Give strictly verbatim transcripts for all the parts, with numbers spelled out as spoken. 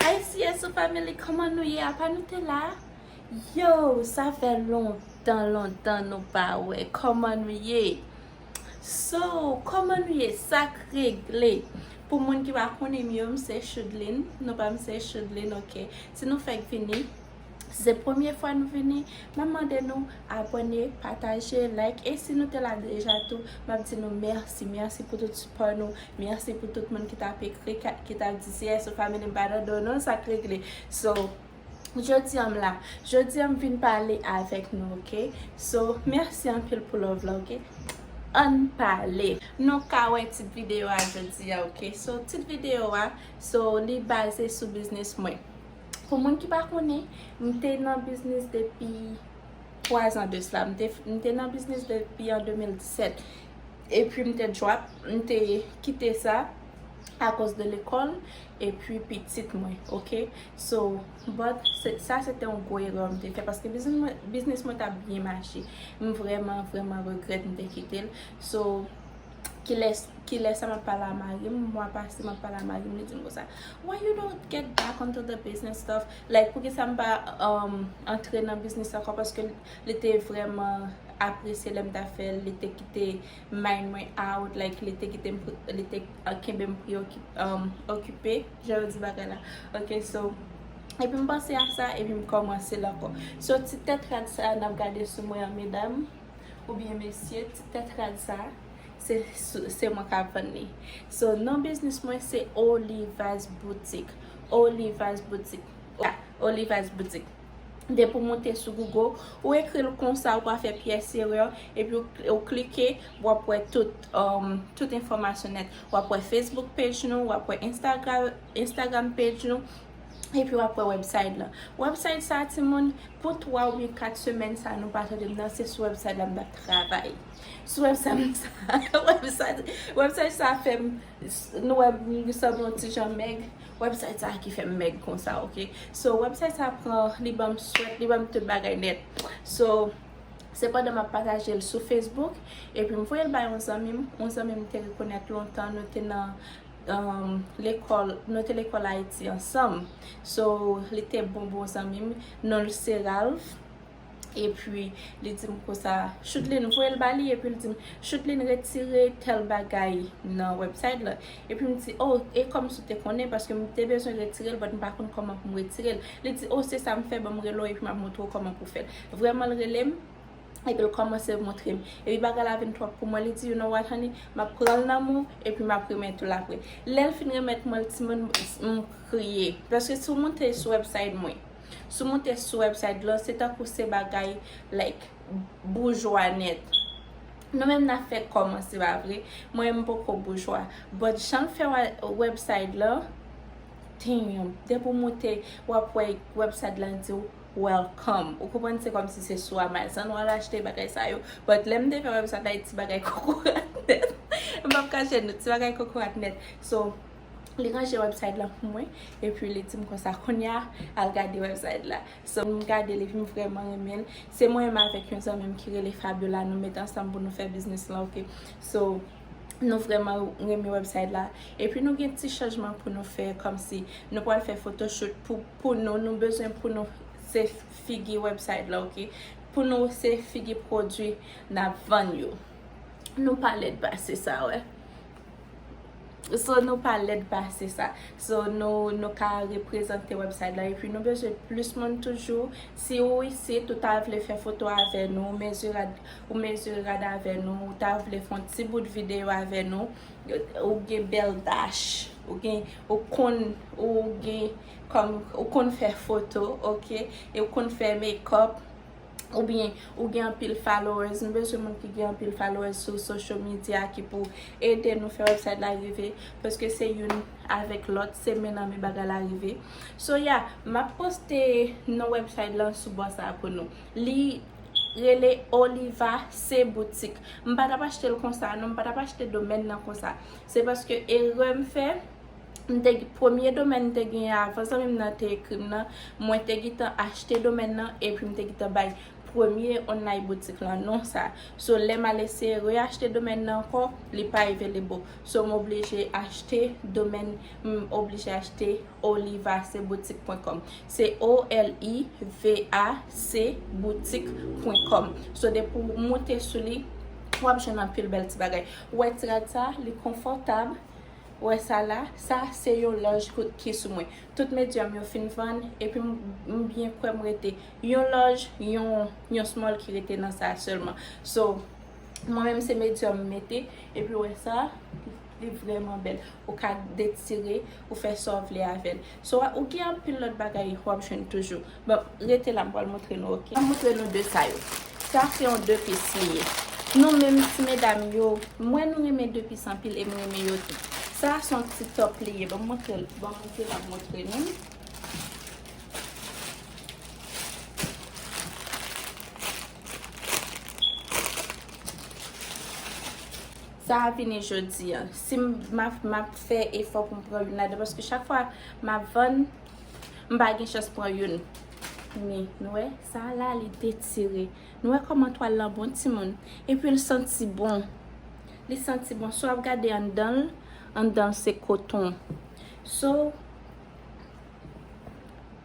Hey, C S O family, kòman nou ye? Apa nou te la? Yo, sa fè lontan, lontan nou pa wè. Kòman nou ye? So, kòman nou ye? Sa k regle? Pou moun ki pa konnen m, yo, m se Chudlin. Non pa m se Chudlin, ok. Si nou fèk vini, si se premye fwa nou vini, m ap mande nou abòne, pataje, like. E si nou te la deja tou, m ap di nou mèsi, mèsi pou tout sipò nou, mèsi pou tout moun ki t ap ekri, ka- ki t ap di, "C S O family, m pa nan do non, sa k regle." So, jodi a m la. Jodi a m vin pale avèk nou, ok? So, mèsi anpil pou love la, ok? Ann pale. Nou ka wè tit videyo a jodi a, ok? So, tit videyo a, so, li baze sou biznis mwen. Pou moun ki pa konnen, m te nan biznis depi twa zan de sila. M te, m te nan biznis depi an de mil disèt. Epi m te drop, m te kite sa akoz de lekòl, epi pitit mwen, ok? So, but, se- sa se te yon gwo erè m te fè, paske biznis mwen, biznis mwen t ap byen mache. M vrèman, vrèman regrèt m te kite l. So, kilè, kilè sa m ap pale a mari m, mwa pase m ap pale a mari m, li di m konsa, "Why you don't get back onto the business stuff?" Like, poukisa m pa um, antre nan biznis ankò, paske li te vrèman apresye lè m ta fè l, li te kite mind mwen out, like, li te kite m pri- li te uh, kenbe m preokipe, um, okipe, jan yo di bagay la. Ok, so, epi m panse a sa, epi m kòmanse l ankò. So, ti tèt rad sa a n ap gade sou mwen an, medam, oubyen mesye, ti tèt rad sa a, se, se mwen k ap vann li. So, non biznis mwen se Olivas Boutique. Olivas Boutique. Olivas Boutique. Depi w moute sou Google, ou ekri l konsa, ou pa fè pyès erè, epi w, ou klike, w ap wè tout, um, tout enfòmasyon nèt. W ap wè Facebook page nou, w ap wè Instagram, Instagram page nou, epi w ap wè website la. Website sa, timoun, pou twa oubyen kat semèn sa, nou pa tande m nan, se sou website la m t ap travay. Sou website sa, website, website sa fè m, nou wè, m sanble yon ti jan mèg. Website sa ki fè m mèg konsa, ok? So, website sa pran, li ban m sweat, li ban m tout bagay nèt. So, se pandan m ap pataje l sou Facebook, epi m voye l bay yon zanmi m, yon zanmi m te rekonèt lontan, nou te nan um, lekòl, nou te lekòl Ayiti ansanm. So, li te bon, bon zanmi m, non l se Ralph. Epi, li di m konsa, Chudlin, voye l ba li, epi li di m, Chudlin, retire tèl bagay nan website la. Epi m di, oh, e kòmsi w te konnen, paske m te bezwen retire l, but m pa konn kòman pou m retire l. Li di, oh, se sa m fè, ban m rele w, epi m ap montre w kòman pou w fè l. Vrèman, l rele m, epi l kòmanse montre m. Epi bagay la vin twòp pou mwen, li di, you know what, honey, m ap pran l nan men w, epi m ap remèt ou l apre. Lè l fin remèt mwen l, timoun, m kriye. Paske si w moute sou website mwen, si w moute sou website la, se tankou se bagay, like, boujwa nèt. Nou menm n ap fèk kòmanse, pa vre? Mwen, m poko boujwa. But jan l fè wè- website la, damn, depi w moute, w ap wè website la di w, welcome. Ou konprann, se kòmsi se sou Amazon w al achte bagay sa yo. But lè m te fè website la, e ti bagay kokorat nèt. M p ap kache nou, ti bagay kokorat nèt. So, li ranje website la pou mwen, epi li di m konsa, kounye a, al gade website la. So, m gade l, epi m vrèman renmen l. Se mwen menm avèk yon zanmi m ki rele Fabiola, nou met ansanm pou nou fè biznis lan, ok? So, nou vrèman renmen website la. Epi nou gen ti chanjman pou nou fè, kòmsi nou pral fè photoshoot pou, pou nou, nou bezwen pou nou se figi website la, ok? Pou nou se figi pwodui n ap vann yo. Nou pa lèd pase sa, wè. So, nou pa lèd pase sa. So, nou, nou ka reprezante website la. Epi nou bezwen plis moun toujou. Si ou isit, ou ta vle fè foto avè nou, ou mezire rad, ou mezire rad avè nou, ou ta vle fè yon ti bout videyo avè nou, ou gen bèl dash, ou gen, ou konn, ou gen, kòm, ou konn fè foto, ok? E ou konn fè make-up, oubyen ou gen anpil followers, nou bezwen moun ki gen anpil followers sou social media ki pou ede nou fè website la rive, paske se youn avèk lòt, se men nan men bagay la rive. So, yeah, m ap poste non website lan sou bò sa pou nou. Li rele Oliva Se Boutique. M pa t ap achte l konsa, non, m pa t ap achte domèn nan konsa. Se paske erè m fè, m te, premye domèn m te genyen avan zanmi m nan te ekri m nan, mwen te gentan achte domèn nan, epi m te gentan bay premye online boutik lan, non sa. So, lè m al eseye reachte domèn nan ankò, li pa available. So, m oblije achte domèn, m oblije achte olivacboutique point com. Se O L I V A C boutique point com. So, depi w moute sou li, w ap jwenn anpil bèl ti bagay. Ou wè ti rad sa, li konfòtab. Ou wè sa la, sa se yon lòj ki sou mwen. Tout medyòm yo fin vann, epi m, m byen kwè m rete yon lòj, yon, yon small ki rete nan sa sèlman. So, mwen menm se medyòm m mete, epi ou wè sa, li vrèman bèl. Ou ka detire, ou fè sa w vle avè l. So, ou gen anpil lòt bagay w ap jwenn toujou. Bon, rete la, m pral montre nou, oke? M ap montre nou de sa yo. Sa se yon de pis li ye. Nou menm ti medam yo, m wè nou renmen de pis anpil e m renmen yo tou. Sa se yon ti top li ye. Ban m montre, ban m montre, m ap montre nou. Sa a vini jodi a. Si m, m ap, m ap fè efò pou m pran youn ladan, paske chak fwa m ap vann, m pa gen chans pran youn. Men, nou wè, sa a la, li detire. Nou wè kòman twal lan bon, timoun? Epi l santi bon. Li santi bon. Si w ap gade anndan l, anndan l se koton. So,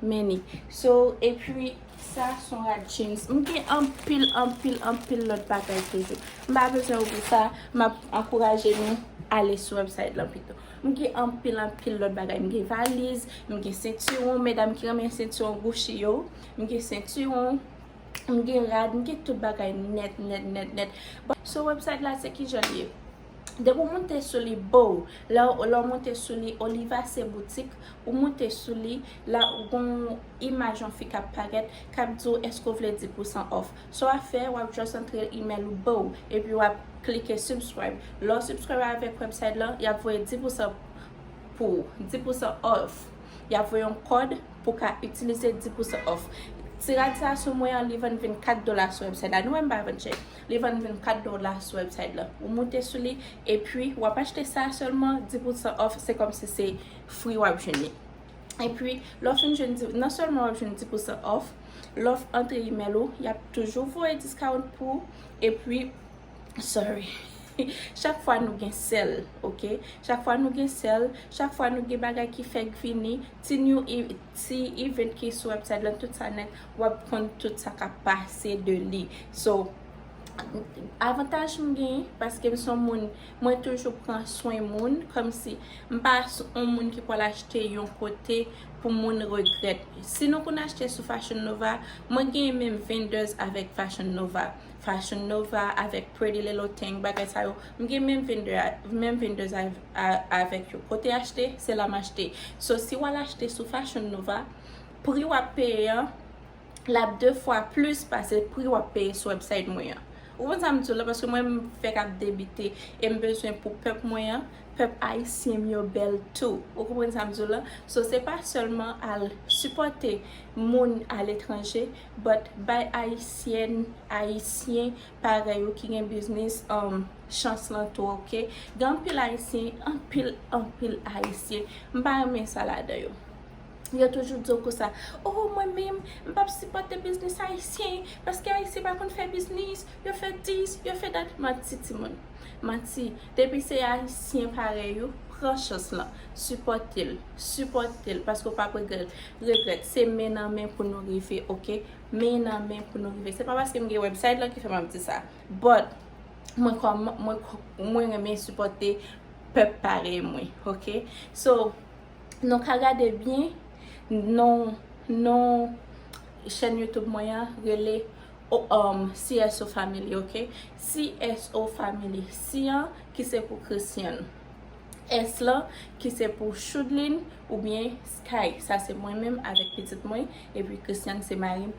men ni. So, epi, sa se yon rad jeans. M gen anpil, anpil, anpil lòt bagay toujou. M pa bezwen ouvri sa, m ap ankouraje nou ale sou website lan pito. M gen anpil, anpil lòt bagay. M gen valiz, m gen sentiwon, medam ki renmen sentiwon Gucci yo. M gen sentiwon, m gen rad, m gen tout bagay nèt, nèt, nèt, nèt. Bon, so website la, se kijan l ye? Depi w moute sou li, bow, lè, lè w moute sou li, Oliva se boutik, ou moute sou li, la, ou gon imaj yon fi k ap parèt, k ap di w, èske w vle dis pousan off? Sa w ap fè, w ap just antre email ou, bow, epi w ap klike subscribe. Lè w subscribe avèk website lan, y ap voye dis pousan pou ou, dis pousan off. Y ap voye yon kòd pou w ka itilize dis pousan off. Ti rad sa sou mwen an, li vann vennkat dola sou website la. Nou wè m pa vann chè. Li vann vennkat dola sou website la. Ou moute sou li, epi w ap achte sa sèlman, dis pousan off, se kòmsi se free w ap jwenn li. Epi, lè w fin jwenn di, non sèlman w ap jwenn dis pousan off, lè w antre email ou, y ap toujou voye discount pou ou, epi, sorry. Chak fwa nou gen sale, oke? Chak fwa nou gen sale, chak fwa nou gen bagay ki fèk vini, ti new e-, ti event ki sou website lan, tout sa nèt, w ap konn tout sa k ap pase de li. So, avantaj m genyen, paske m se yon moun, mwen toujou pran swen moun, kòmsi m pa s-, yon moun ki pral achte yon kote pou moun regrèt. Si nou konn achte sou Fashion Nova, mwen genyen menm vendors avèk Fashion Nova. Fashion Nova, avèk Pretty Little Thing, bagay sa yo. M gen menm vendor a, menm vendors a, a, avèk yo. Kote achte, se la m achte. So, si w al achte sou Fashion Nova, pri w ap peye an, l ap de fwa plis pase pri w ap peye sou website mwen an. Ou konprann sa m di w la, paske mwen m fèk ap debite e m bezwen pou pèp mwen an, pèp ayisyen m yo bèl tou. Ou konprann sa m di w la? So, se pa sèlman al sipòte moun aletranje, but bay ayisyèn, ayisyen parèy ou ki gen biznis, um, chans lan tou, oke? Gen anpil ayisyen, anpil, anpil ayisyen. M pa renmen sa ladan yo. Yo toujou di w konsa, "Oh, mwen menm, m p ap sipòte biznis ayisyen, paske ayisyen pa konn fè biznis, yo fè dis, yo fè dat." Manti, timoun. Manti. Depi se ayisyen parèy ou, pran chans lan. Sipòte l. Sipòte l, paske w p ap regrèt. Regrèt. Se men nan men pou nou rive, oke? Men nan men pou nou rive. Se pa paske m gen website lan ki fè m ap di sa. But, mwen kòm, mwen, mwen renmen sipòte pèp parèy mwen, oke? So, nou ka gade byen, non, non chèn YouTube mwen an rele, o, um, C S O Family, oke? C S O Family. C an ki se pou Christian. S lan ki se pou Chudlin oubyen Sky. Sa se mwen menm avèk pitit mwen, epi Christian se mari m.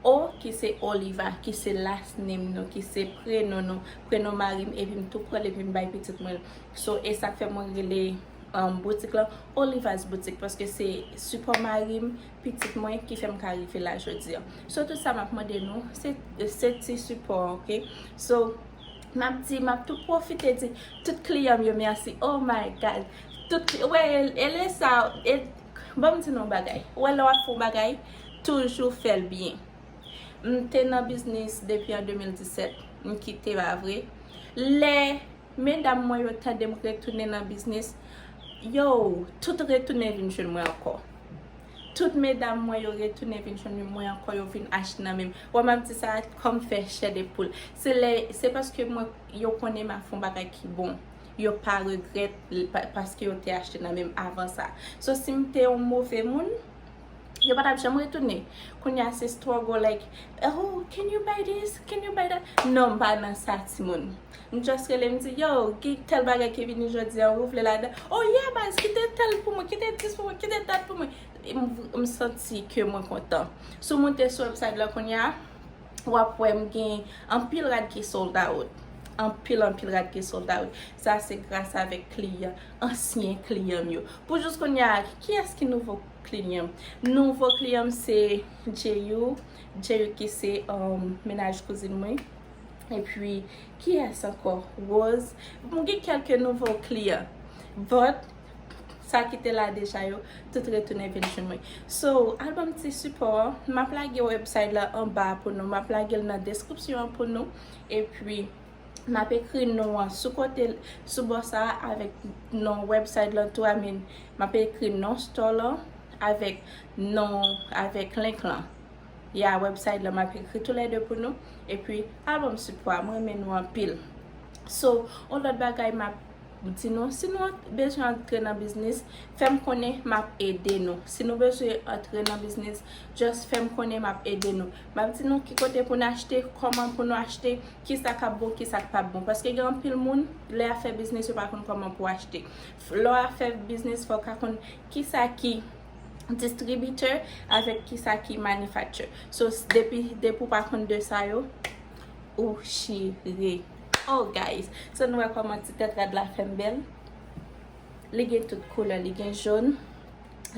O ki se Oliva, ki se last name nou, ki se prenon nou, prenon mari m, epi m tou pran l epi m bay pitit mwen l. So, e sa k fè mwen rele, um, boutik lan Oliva's Boutique, paske se sipò mari m, pitit mwen ki fè m ka rive la jodi a. So, tout sa m ap mande nou, se, se ti sipò, oke? So, m ap di, m ap tou pwofite di, tout kliyan m yo mèsi. Oh my God. Tout kli-, wè, e, e lè sa, e, ban m di nou yon bagay. Ou wè lè w ap fè yon bagay, toujou fè l byen. M te nan biznis depi an de mil disèt. M kite, pa vre? Lè medam mwen yo tande m retounen nan biznis, yo, tout retounen vin jwenn mwen ankò. Tout medam mwen yo retounen vin jwenn mwen ankò, yo vin achte nan men m. Wè, m ap di sa kòm fè chè de poul. Se lè, se paske mwen, yo konnen m ap fè yon bagay ki bon. Yo pa regrèt l, pa-, paske yo te achte nan men m avan sa. So, si m te yon move moun, yo pa t ap janm retounen. Kounye a se struggle, like, "Oh, can you buy this? Can you buy that?" Non, m pa nan sa, timoun. M just rele, m di, "Yo, gen tèl bagay ki vini jodi a, ou vle ladan?" "Oh yeah, baz, kite tèl pou mwen, kite dis pou mwen, kite dat pou mwen." E m, m santi ke mwen kontan. Si w moute sou website la kounye a, w ap wè m gen anpil rad ki sold out. Anpil, anpil rad ki sold out. Sa se gras avèk kliyan, ansyen kliyan m yo. Pou jis kounye a, kiyès ki nouvo kliyan m? Nouvo kliyan m se Jeyou. Jeyou ki se, um, mennaj kouzin mwen. Epi, kiyès ankò? Rose. M gen kèlke nouvo kliyan. But, sa ki te la deja yo, tout retounen vin jwenn mwen. So, al ban m ti sipò an. M ap lage website la anba pou nou. M ap lage l nan deskripsyon an pou nou. Epi, m ap ekri non an sou kote, sou bò sa a, avèk non website lan tou. I mean, m ap ekri non store lan avèk non, avèk link lan. Ya, website lan, m ap ekri toulède pou nou. Epi, al ban m sipò a, mwen renmen nou anpil. So, yon lòt bagay m ap di nou, si nou bezwen antre nan biznis, fè m konnen, m ap ede nou. Si nou bezwen antre nan biznis, just fè m konnen, m ap ede nou. M ap di nou ki kote pou n achte, kòman pou nou achte, kisa k ap bon, kisa k p ap bon. Paske gen anpil moun, lè y ap fè biznis, yo pa konn kòman pou achte. Lè w ap fè biznis, fò w ka konn kisa ki distribitè avèk kisa ki manufacturer. So, s-, depi, depi w pa konn de sa yo, ou chire. Oh, guys. So, nou wè kòman ti tèt rad la fè m bèl? Li gen tout koulè. Li gen jòn,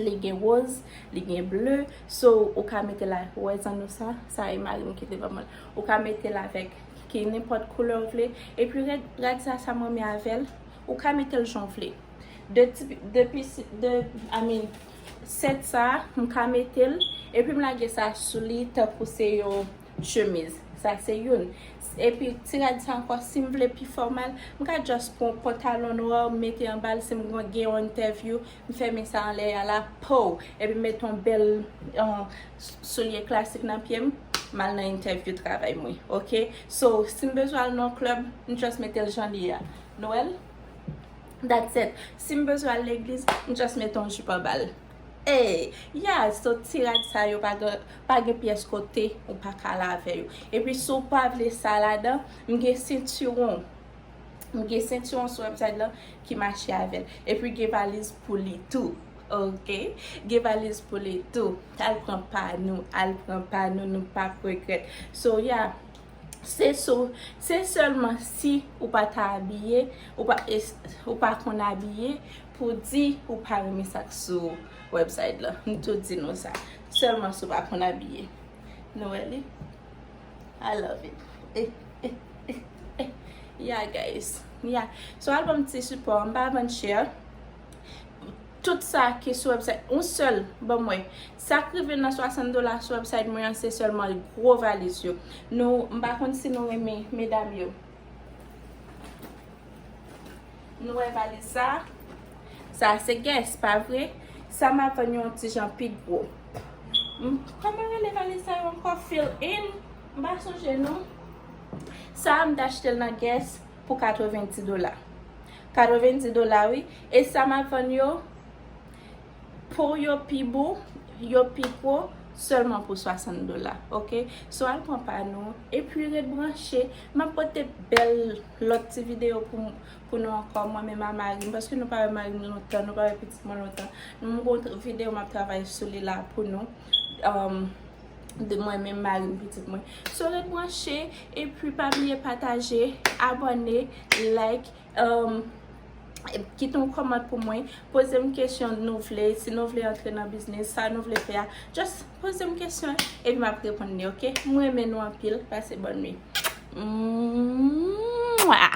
li gen woz, li gen ble. So, ou ka mete la, ou wè zanno sa, sa e mari m ki te ban mwen l. Ou ka mete l avèk ki nenpòt koulè w vle. Epi rad, rad sa, sa m renmen avè l, ou ka mete l jan w vle. De ti, de pis, de, I mean, sèt sa, m ka mete l, epi m lage sa sou li tankou se yon chemiz. Sa se youn. Epi ti rad sa ankò, si m vle pi fòmal, m ka just pran pantalon nwa, m mete anba l, si m gen yon entèvyou, m fèmen sa anlè a la, pow! Epi m mete yon bèl, uh, soulye klasik nan pye m, m al nan entèvyou travay mwen, oke? So, si m bezwen al nan klèb, m just mete l jan li ye a. Nou wè l? That's it. Si m bezwen al legliz, m just mete yon jip anba l. Ey, ya, so ti rad sa yo pa gen, pa gen pyès kote ou pa ka al avè yo. Epi si w pa vle sa ladan, m gen sentiwon. M gen sentiwon sou website lan ki mache avè l. Epi gen valiz pou li tou. Oke? Gen valiz pou li tou. Al pran pa nou, al pran pa nou, nou p ap regrèt. So, ya, se sou, se sèlman si ou pa ta abiye, ou pa, es-, ou pa konn abiye, pou di ou pa renmen sa k sou website lan. M tou di nou sa. Sèlman si w pa konn abiye. Nou wè li? I love it. Eh, eh, eh, eh. Yeah, guys. Yeah. So, al ban m ti sipò. M pa vann chè. Tout sa ki sou website, yon sèl, ban m wè. Sa k rive nan swasant dola sou website mwen an, se sèlman gwo valiz yo. Nou, m pa konn si nou renmen medam yo. Nou wè valiz sa? Sa se Guess, pa vre? Sa m ap vann yo yon ti jan pi gwo. M, kòman rele valiz sa yo ankò? Fill in? M pa sonje non. Sa a m t achte l nan Guess pou katrevenndis dola. Katrevenndis dola, wi. E sa m ap vann yo, po yo pi bon, yo pi gwo, sèlman pou swasant dola, oke? So, al pran pa nou, epi ret branche. M ap pote bèl lòt ti videyo pou, pou nou ankò, mwen menm a mari m, paske nou pa wè mari m lontan, nou pa wè pitit mwen lontan. M gon videyo m ap travay sou li la pou nou, um, de mwen menm, mari m, pitit mwen. So, ret branche, epi pa bliye pataje, abòne, like, Um, kite yon kòmant pou mwen. Poze m kesyon nou vle. Si nou vle antre nan biznis, sa nou vle fè a, just poze m kesyon, epi m ap reponn li, oke? Mwen renmen nou anpil. Pase bòn nuit. Mwah!